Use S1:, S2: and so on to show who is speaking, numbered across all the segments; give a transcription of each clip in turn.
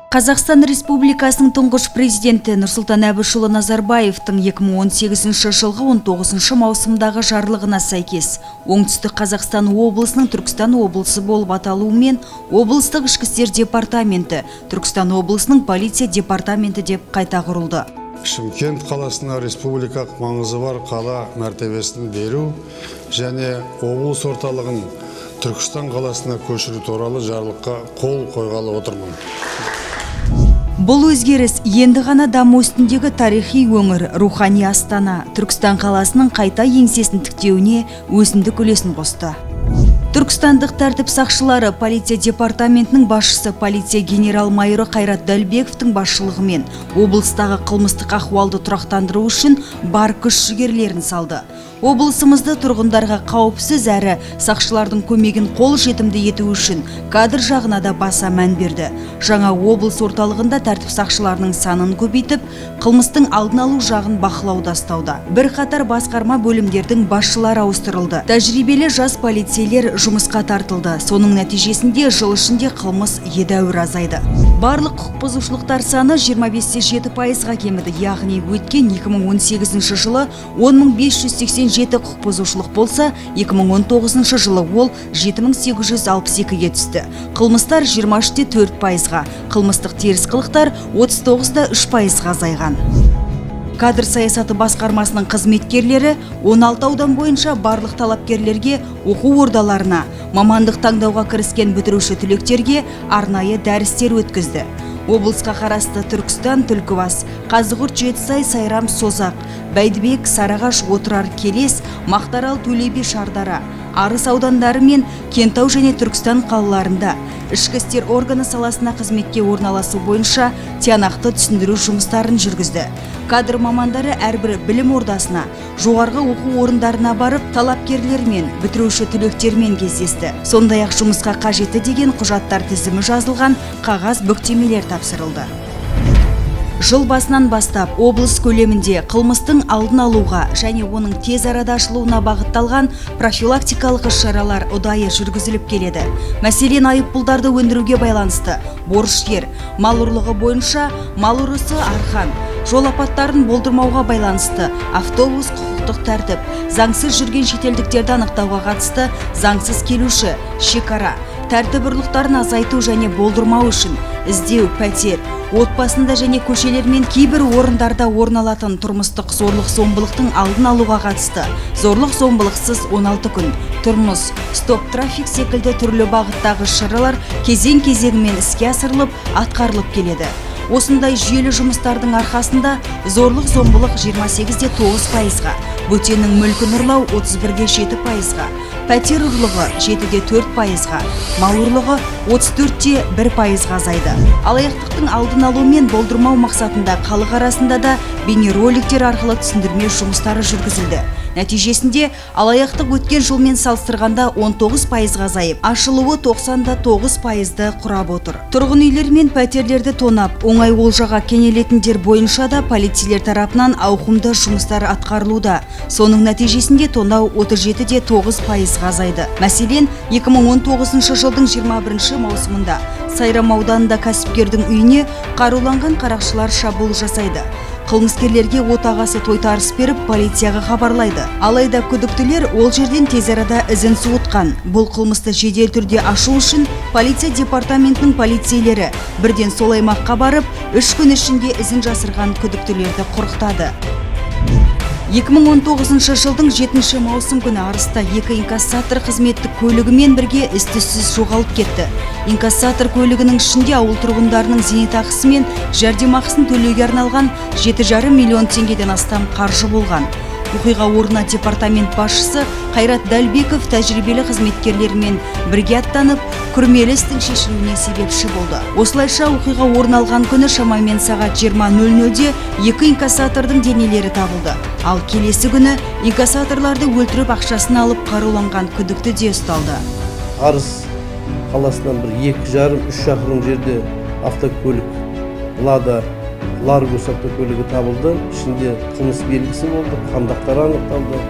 S1: Қазақстан Республикасының тұңғыш президенті Нұрсұлтан Әбішұлы Назарбаевтың 2018 жылғы 19 маусымдағы жарлығына сәйкес Оңтүстік Қазақстан облысының Түркістан облысы болып аталуымен облыстық ішкі істер департаменті Түркістан облысының полиция департаменті деп қайта құрылды.
S2: Шымкент қаласына республикалық маңызы бар қала мәртебесін беру және облыс орталығын Түркістан қаласына көшіру туралы жарлыққа қол қойғалы отырмын.
S1: Бұл өзгеріс енді ғана даму үстіндегі тарихи өңір, рухани астана Түркістан қаласының қайта еңсесін тіктеуіне өзіндік үлесін қосты. Түркістандық тәртіп сақшылары полиция департаментінің басшысы, полиция генерал-майоры Қайрат Дәлбековтің басшылығымен облыстағы қылмыстық ахуалды тұрақтандыру үшін бар күш жігерлерін салды. Облысымызды тұрғындарға қауіпсіз әрі сақшылардың көмегін қол жетімді ету үшін кадр жағына да баса мән берді. Жаңа облыс орталығында тәртіп сақшыларының санын көбейтіп, қылмыстың алдын алу жағын бақылауда ұстауда. Бірқатар басқарма, бөлімдердің басшылары ауыстырылды. Тәжірибелі жас полицейлер жұмысқа тартылды. Соның нәтижесінде жыл ішінде қылмыс едәуір азайды. Барлық құқық бұзушылықтар саны 25,7%-ға кеміді, яғни өткен 2018 жылы 10 587 құқық бұзушылық болса, 2019 жылы ол 7862-ге түсті. Қылмыстар 23,4%-ға, қылмыстық теріс қылықтар 39,3%-ға азайған. Кадр саясаты басқармасының қызметкерлері 16 аудан бойынша барлық талапкерлерге, оқу ордаларына мамандық таңдауға кіріскен бітіруші түлектерге арнайы дәрістер өткізді. Облысқа қарасты Түркістан, Түлкібас, Қазығұрт, Жетісай, Сайрам, Созақ, Бәйдібек, Сарыағаш, Отырар, Келес, Мақтарал, Төле би, Шардара, Арыс аудандары мен Кентау және Түркістан қалаларында ішкі істер органы саласына қызметке орналасу бойынша тиянақты түсіндіру жұмыстарын жүргізді. Кадр мамандары әрбір білім ордасына, жоғарғы оқу орындарына барып, талапкерлермен, бітіруші түлектермен кездесті. Сондай ақ жұмысқа қажетті деген құжаттар тізімі жазылған қағаз бүктемелер тапсырылды. Жыл басынан бастап облыс көлемінде қылмыстың алдын алуға және оның тез арада ашылуына бағытталған профилактикалық іс-шаралар ұдайы жүргізіліп келеді. Мәселен, айыппұлдарды өндіруге байланысты «Борышкер», мал ұрлығы бойынша «Мал ұрысы Архан», жол апаттарын болдырмауға байланысты «Автобус», құқықтық тәртіп, заңсыз жүрген шетелдіктерді анықтауға қатысты «Заңсыз келуші», шекара, тәртіп ұрлықтарын азайту және болдырмау үшін «Іздеу», пәтер, отбасында және көшелер мен кейбір орындарда орын алатын тұрмыстық зорлық-зомбылықтың алдын алуға қатысты «Зорлық-зомбылықсыз 16 күн», «Тұрмыс», «Стоп трафик» секілді түрлі бағыттағы шаралар кезең-кезеңімен іске асырылып, атқарылып келеді. Осындай жүйелі жұмыстардың арқасында зорлық-зомбылық 28,9%-ға, бөтеннің мүлкін ұрлау 31,7%-ға, пәтер ұрлығы 7,4%-ға, мал ұрлығы 34,1%-ға азайды. Алаяқтықтың алдын алу мен болдырмау мақсатында халық арасында да бейнероликтер арқылы түсіндірме жұмыстары жүргізілді. Нәтижесінде алаяқтық өткен жылмен салыстырғанда 19%-ға азайып, ашылуы 99%-ды құрап отыр. Тұрғын үйлер мен пәтерлерді тонап, оңай олжаға кенелетіндер бойынша да полицейлер тарапынан ауқымды жұмыстар атқарылуда. Соның нәтижесінде тонау 37,9%-ға азайды. Мәселен, 2019 жылдың 21 маусымында Сайрам ауданында кәсіпкердің үйіне қаруланған қарақшылар шабуыл жасайды. Қылмыскерлерге отағасы тойтарыс беріп, полицияға хабарлайды. Алайда күдіктілер ол жерден тез арада ізін суытқан. Бұл қылмысты жедел түрде ашу үшін полиция департаментінің полицейлері бірден сол аймаққа барып, 3 күн ішінде ізін жасырған күдіктілерді құрықтады. 2019 жылдың 7 маусым күні Арыста екі инкассатор қызметтік көлігімен бірге із-түзсіз жоғалып кетті. Инкассатор көлігінің ішінде ауыл тұрғындарының зейнетақысы мен жәрдемақысын төлеуге арналған 7,5 миллион теңгеден астам қаржы болған. Оқиға орнына департамент басшысы Қайрат Дәлбеков тәжірибелі қызметкерлерімен бірге аттанып, күрмелі істің шешілуіне себепші болды. Осылайша, оқиға орын алған күні шамамен сағат 20:00-де екі инкассатордың денелері табылды. Ал келесі күні инкассаторларды өлтіріп, ақшасын алып, қаруланған күдікті де ұсталды.
S3: Арыс қаласынан бір 2,5-3 шақырым жерде автокөлік, Лада Ларгус автокөлігі табылды. Ішінде қылмыс белгісі болды, қан дақтары анықталды.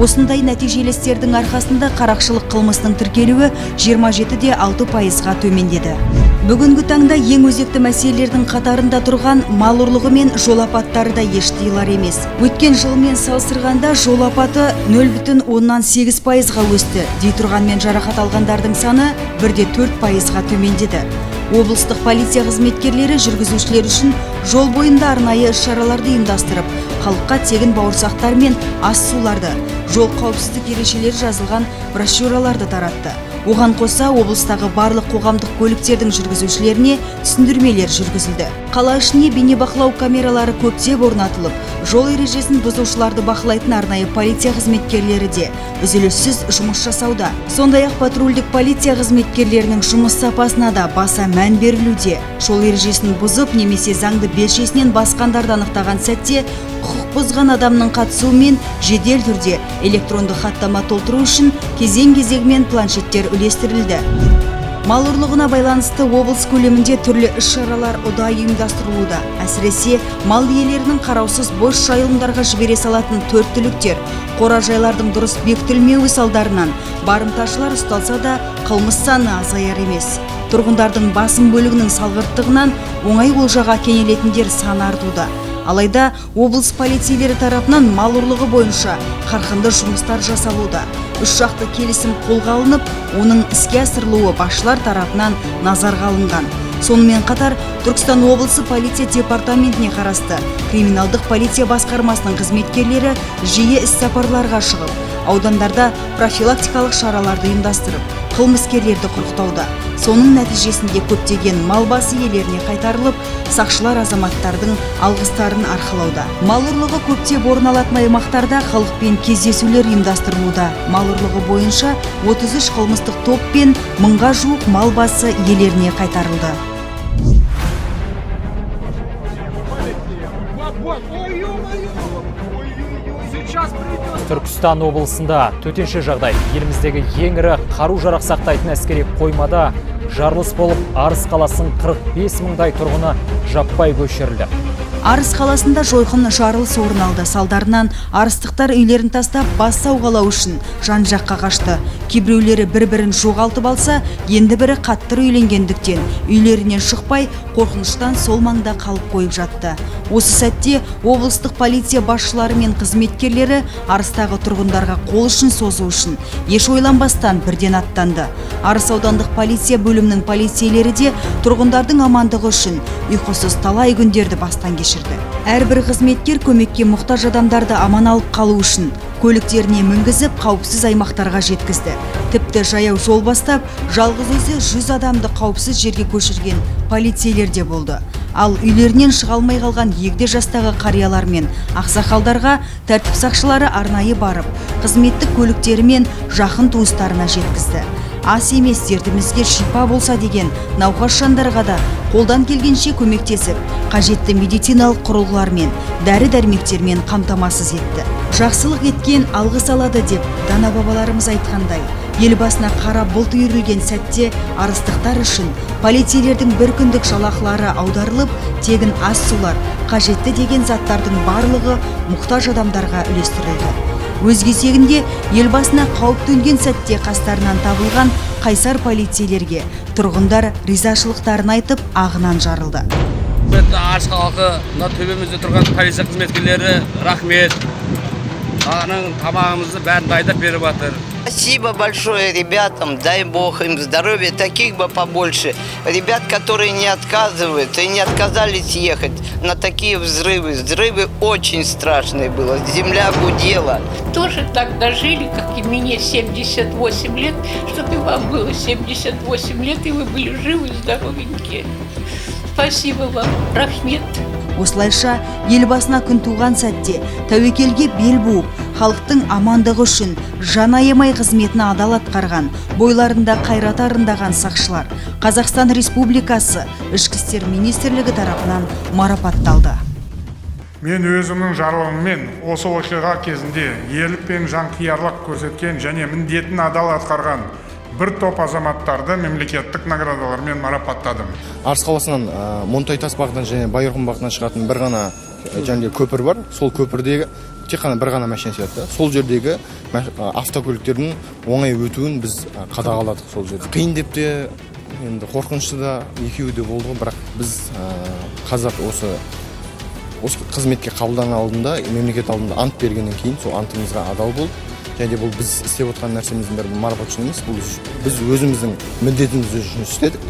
S1: Осындай нәтижелі істердің арқасында қарақшылық қылмысының тіркелуі 27,6%-ға төмендеді. Бүгінгі таңда ең өзекті мәселелердің қатарында тұрған мал ұрлығы мен жол апаттары да еш тыйылар емес. Өткен жылмен салыстырғанда жол апаты 0,8%-ға өсті. Дей тұрғанмен, жарақат алғандардың саны 1,4%-ға төмендеді. Облыстық полиция қызметкерлері жүргізушілер үшін жол бойында арнайы іс-шараларды ұйымдастырып, халыққа тегін бауырсақтар мен ас суларды, жол қауіпсіздік ережелері жазылған брошюраларды таратты. Оған қоса, облыстағы барлық қоғамдық көліктердің жүргізушілеріне түсіндірмелер жүргізілді. Қала ішіне бейнебақылау камералары көптеп орнатылып, жол ережесін бұзушыларды бақылайтын арнайы полиция қызметкерлері де үзіліссіз жұмыс жасауда. Сондай-ақ патрульдік полиция қызметкерлерінің жұмыс сапасына да баса мән берілуде. Жол ережесін бұзып немесе заңды белшесінен басқандарды анықтаған сәтте құқық бұзған адамның қатысуымен жедел түрде электронды хаттама толтыру үшін кезең-кезегімен планшеттер үлестірілді. Мал ұрлығына байланысты облыс көлемінде түрлі іс-шаралар ұдайы ұйымдастырылуда. Әсіресе мал иелерінің қараусыз бос жайылымдарға жібере салатын төрт түліктер, қора жайлардың дұрыс бекітілмеуі салдарынан барымташылар ұсталса да, қылмыс саны азаяр емес. Тұрғындардың басым бөлігінің салғырттығынан оңай олжаға кенелетіндер саны артуда. Алайда облыс полицейлері тарапынан мал ұрлығы бойынша қарқынды жұмыстар жасалуда. Үш жақты келісім қолға алынып, оның іске асырылуы басшылар тарапынан назарға алынған. Сонымен қатар Түркістан облысы полиция департаментіне қарасты криминалдық полиция басқармасының қызметкерлері жиі іссапарларға шығып, аудандарда профилактикалық шараларды ұйымдастырып, қылмыскерлерді құрықтауда. Соның нәтижесінде көптеген мал басы иелеріне қайтарылып, сақшылар азаматтардың алғыстарын арқалауда. Мал ұрлығы көптеп орын алатын аймақтарда халықпен кездесулер ұйымдастырылуда. Мал ұрлығы бойынша 33 қылмыстық топ пен мыңға жуық мал басы иелеріне қайтарылды.
S4: Вот, вот, ой, ё-моё! Ой-ой-ой, сейчас придет!
S5: Түркістан облысында төтенше жағдай. Еліміздегі ең ірі қару жарақ сақтайтын әскери қоймада жарылыс болып, Арыс қаласының 45 мыңдай тұрғыны жаппай көшірілді.
S1: Арыс қаласында жойқын жарылыс орын алды. Салдарынан арыстықтар үйлерін тастап, бас сауғалау үшін жан жаққа қашты. Кейбіреулері бір-бірін жоғалтып алса, енді бірі қатты үрейленгендіктен үйлерінен шықпай, қорқыныштан сол маңда қалып қойып жатты. Осы сәтте облыстық полиция басшылары мен қызметкерлері Арыстағы тұрғындарға қол ұшын созу үшін еш ойланбастан бірден аттанды. Арыс аудандық полиция бөлімінің полицейлері де тұрғындардың амандығы үшін ұйқысыз талай күндерді бастан кешірді. Әрбір қызметкер көмекке мұқтаж адамдарды аман алып қалу үшін көліктеріне мінгізіп, қауіпсіз аймақтарға жеткізді. Тіпті жаяу жол бастап, жалғыз өзі 100 адамды қауіпсіз жерге көшірген полицейлер де болды. Ал үйлерінен шыға алмай қалған егде жастағы қариялар мен ақсақалдарға тәртіп сақшылары арнайы барып, қызметтік көліктерімен жақын туыстарына жеткізді. Ас емес, дертімізге шипа болса деген науқас жандарға да қолдан келгенше көмектесіп, қажетті медициналық құрылғылармен, дәрі-дәрмектермен қамтамасыз етті. Жақсылық еткен алғыс алады деп дана бабаларымыз айтқандай, елбасына қара бұлт үйірілген сәтте арыстықтар үшін полицейлердің бір күндік жалақылары аударылып, тегін ас сулар, қажетті деген заттардың барлығы мұқтаж адамдарға үлестірілді. Өз кезегінде елбасына қауіп төнген сәтте қастарынан табылған қайсар полицейлерге тұрғындар ризашылықтарын айтып, ағынан жарылды.
S6: Құрметті Арыс халқы, мына төбемізде тұрған полиция қызметкерлері, рахмет. Аның тамағымызды бәрін дайындап беріп жатыр.
S7: Спасибо большое ребятам, дай бог им здоровья, таких бы побольше. Ребят, которые не отказываются и не отказались ехать на такие взрывы. Взрывы очень страшные было, земля гудела.
S8: Тоже так дожили, как и мне 78 лет, чтобы и вам было 78 лет, и вы были живы, здоровенькие. Спасибо вам, рахмет.
S1: Осылайша, елбасына күн туған сәтте тәуекелге бел буып, халықтың амандығы үшін жан аямай қызметін адал атқарған, бойларында қайрат арындаған сақшылар Қазақстан Республикасы Ішкі істер министрлігі тарапынан марапатталды.
S9: Мен өзімнің жарлығыммен осы оқиға кезінде ерлік пен жанқиярлық көрсеткен және міндетін адал атқарған бір топ азаматтарды мемлекеттік наградалармен марапаттадым.
S10: Арыс қаласынан Монтайтас бағытынан және Байырқұм бағытынан шығатын бір ғана және көпір бар. Сол көпірдегі тек қана бір ғана машина сияды да. Сол жердегі автокөліктердің оңай өтуін біз қадағаладық сол жерде. Қиын деп те Енді қорқынышты да екеуі де болды ғой, бірақ біз қазақ осы қызметке қабылдану алдында, мемлекет алдында ант бергеннен кейін сол антымызға адал болып, және де бұл біз істеп отқан нәрсеміздің бәрі марапат үшін емес, бұл біз өзіміздің міндетіміз үшін істедік.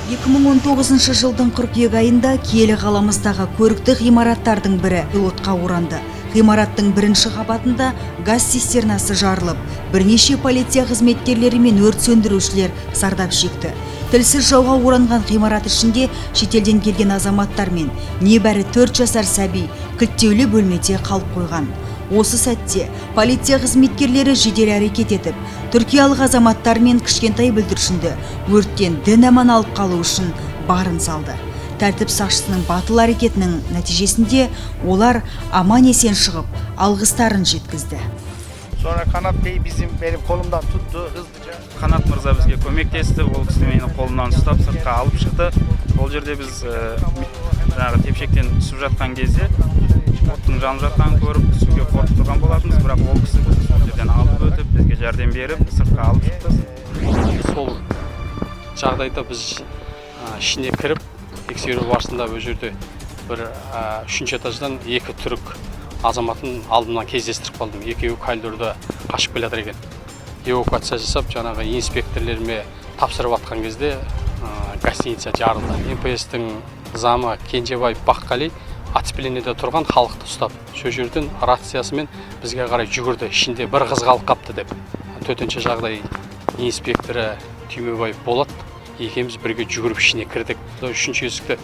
S1: 2019 жылдың қыркүйек айында киелі қаламыздағы көрікті ғимараттардың бірі отқа оранды. Ғимараттың бірінші қабатында газ цистернасы жарылып, бірнеше полиция қызметкерлері мен өрт сөндірушілер зардап шекті. Тілсіз жауға оранған ғимарат ішінде шетелден келген азаматтар мен небәрі 4 жасар сәби кілттеулі бөлмеде қалып қойған. Осы сәтте полиция қызметкерлері жедел әрекет етіп, түркиялық азаматтар мен кішкентай бүлдіршінді өрттен дін аман алып қалу үшін барын салды. Тәртіп сақшысының батыл әрекетінің нәтижесінде олар аман есен шығып, алғыстарын жеткізді.
S4: Sonra Kanat Bey benim kolumdan tuttu hızlıca.
S11: Қанат мырза бізге көмектесті, ол кісі мені қолымнан ұстап сыртқа алып шықты. Ол жерде біз жаңағы тепшектен түсіп жатқан кезде оттың жанып жатқанын көріп, түсуге қорқып тұрған болатынбыз, бірақ ол кісі бізді сол жерден алып өтіп, бізге жәрдем беріп, сыртқа алып шықты.
S12: Сол жағдайда біз ішіне кіріп, тексеру барысында ол жерде бір үшінші этаждан екі түрік азаматын алдымнан кездестіріп қалдым. Екеуі коридорда қашып келе жатыр екен. Эвакуация жасап, жаңағы инспекторлеріме тапсырып атқан кезде гостиница жарылды. МПС-тің замы Кенжебай Баққали оцепленияда тұрған халықты ұстап, сол жерден рациясымен бізге қарай жүгірді, ішінде бір қыз қалып қапты деп. Төтенше жағдай инспекторы Түймебаев Болат екеуміз бірге жүгіріп ішіне кірдік. Үшінші есікті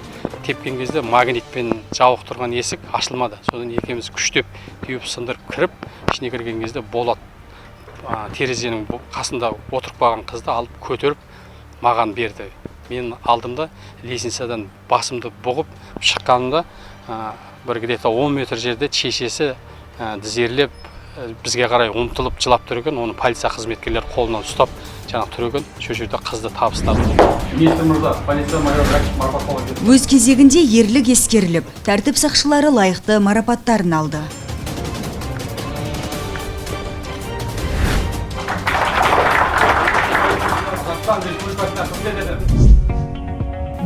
S12: тепкен кезде магнитпен жабық тұрған есік ашылмады. Содан екеуміз күштеп теуіп сындырып кіріп, ішіне кірген кезде Болат терезенің қасында отырып қалған қызды алып көтеріп маған берді. Мен алдымда лестницадан басымды бұғып шыққанымда бір где-то 10 метр жерде шешесі тізерлеп бізге қарай ұмтылып жылап тұр екен. Оны полиция қызметкерлері қолынан ұстап жаңағы тұр екен. Сол жерде қызды табыстады. Министр мырза, полиция майоры Ракич марапатталған кезде.
S1: Өз кезегінде ерлік ескеріліп, тәртіп сақшылары лайықты марапаттарын алды.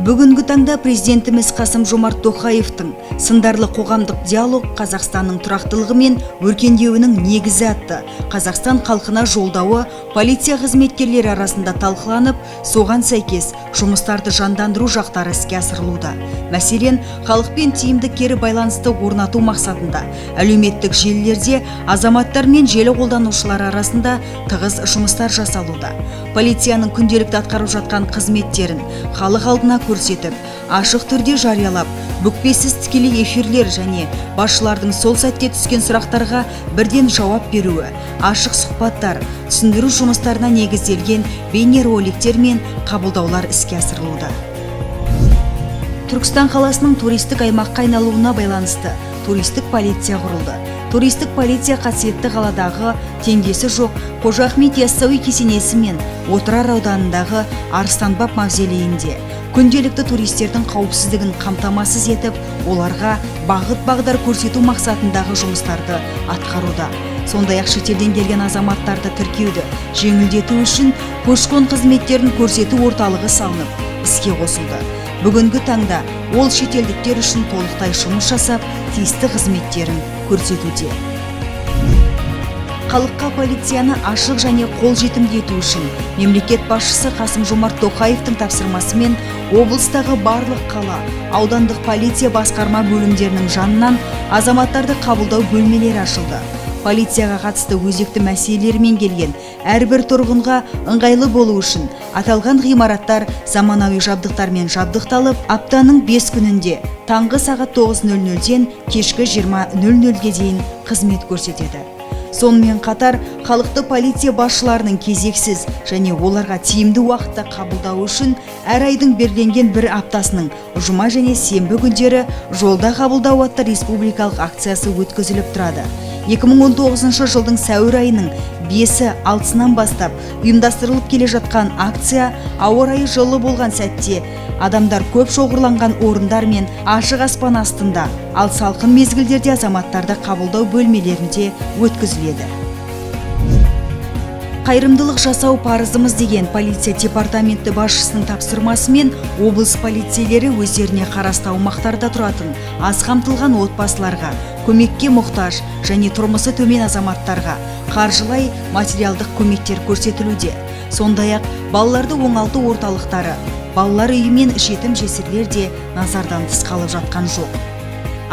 S1: Бүгінгі таңда президентіміз Қасым-Жомарт Тоқаевтың сындарлы қоғамдық диалог Қазақстанның тұрақтылығы мен өркендеуінің негізі атты Қазақстан халқына жолдауы полиция қызметкерлері арасында талқыланып, соған сәйкес жұмыстарды жандандыру жақтары іске асырылуда. Мәселен, халықпен тиімді кері байланысты орнату мақсатында әлеуметтік желілерде азаматтар мен желі қолданушылары арасында тығыз жұмыстар жасалуда. Полицияның күнделікті атқарып жатқан қызметтерін халық алдына көрсетіп, ашық түрде жариялап, бүкпесіз тікелей эфирлер және басшылардың сол сәтте түскен сұрақтарға бірден жауап беруі, ашық сұхбаттар, түсіндіру жұмыстарына негізделген бейнероликтер мен қабылдаулар іске асырылуда. Түркістан қаласының туристік аймаққа айналуына байланысты туристік полиция құрылды. Туристік полиция қасиетті қаладағы теңдесі жоқ Қожа Ахмет Яссауи кесенесі мен Отырар ауданындағы Арыстанбаб мавзолейінде күнделікті туристердің қауіпсіздігін қамтамасыз етіп, оларға бағыт-бағдар көрсету мақсатындағы жұмыстарды атқаруда. Сондай-ақ шетелден келген азаматтарды тіркеуді жеңілдету үшін көші-қон қызметтерін көрсету орталығы салынып, іске қосылды. Бүгінгі таңда ол шетелдіктер үшін толықтай жұмыс жасап, тиісті қызметтерін көрсетуде. Халыққа полицияны ашық және қолжетімді ету үшін мемлекет басшысы Қасым-Жомарт Тоқаевтың тапсырмасымен облыстағы барлық қала, аудандық полиция басқарма бөлімдерінің жанынан азаматтарды қабылдау бөлмелері ашылды. Полицияға қатысты өзекті мәселелермен келген әрбір тұрғынға ыңғайлы болу үшін аталған ғимараттар заманауи жабдықтармен жабдықталып, аптаның 5 күнінде таңғы сағат 9:00-ден кешкі 20:00-ге дейін қызмет көрсетеді. Сонымен қатар, халықты полиция басшыларының кезексіз және оларға тиімді уақытта қабылдау үшін әр айдың белгіленген бір аптасының жұма және сенбі күндері жолда қабылдау атты республикалық акциясы өткізіліп тұрады. 2019 жылдың сәуір айының 5-6-сынан бастап ұйымдастырылып келе жатқан акция ауа райы жылы болған сәтте адамдар көп шоғырланған орындар мен ашық аспан астында, ал салқын мезгілдерде азаматтарды қабылдау бөлмелерінде өткізіледі. Қайырымдылық жасау парызымыз деген полиция департаменті басшысының тапсырмасымен облыс полицейлері өздеріне қарасты аумақтарда тұратын аз қамтылған отбасыларға, көмекке мұқтаж және тұрмысы төмен азаматтарға қаржылай, материалдық көмектер көрсетілуде. Сондай-ақ балаларды оңалту орталықтары, балалар үйі мен жетім жесірлер де назардан тыс қалып жатқан жоқ.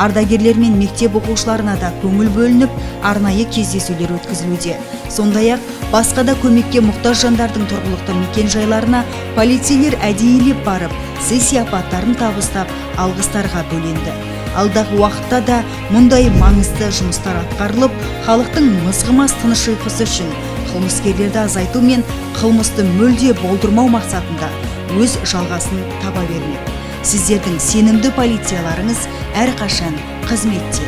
S1: Ардагерлер мен мектеп оқушыларына да көңіл бөлініп, арнайы кездесулер өткізілуде. Сондай ақ басқа да көмекке мұқтаж жандардың тұрғылықты мекен жайларына полицейлер әдейілеп барып, сый сияпаттарын табыстап, алғыстарға бөленді. Алдағы уақытта да мұндай маңызды жұмыстар атқарылып, халықтың мызғымас тыныш ұйқысы үшін, қылмыскерлерді азайту мен қылмысты мүлде болдырмау мақсатында өз жалғасын таба бермек. Сіздердің сенімді полицияларыңыз әрқашан қызметте.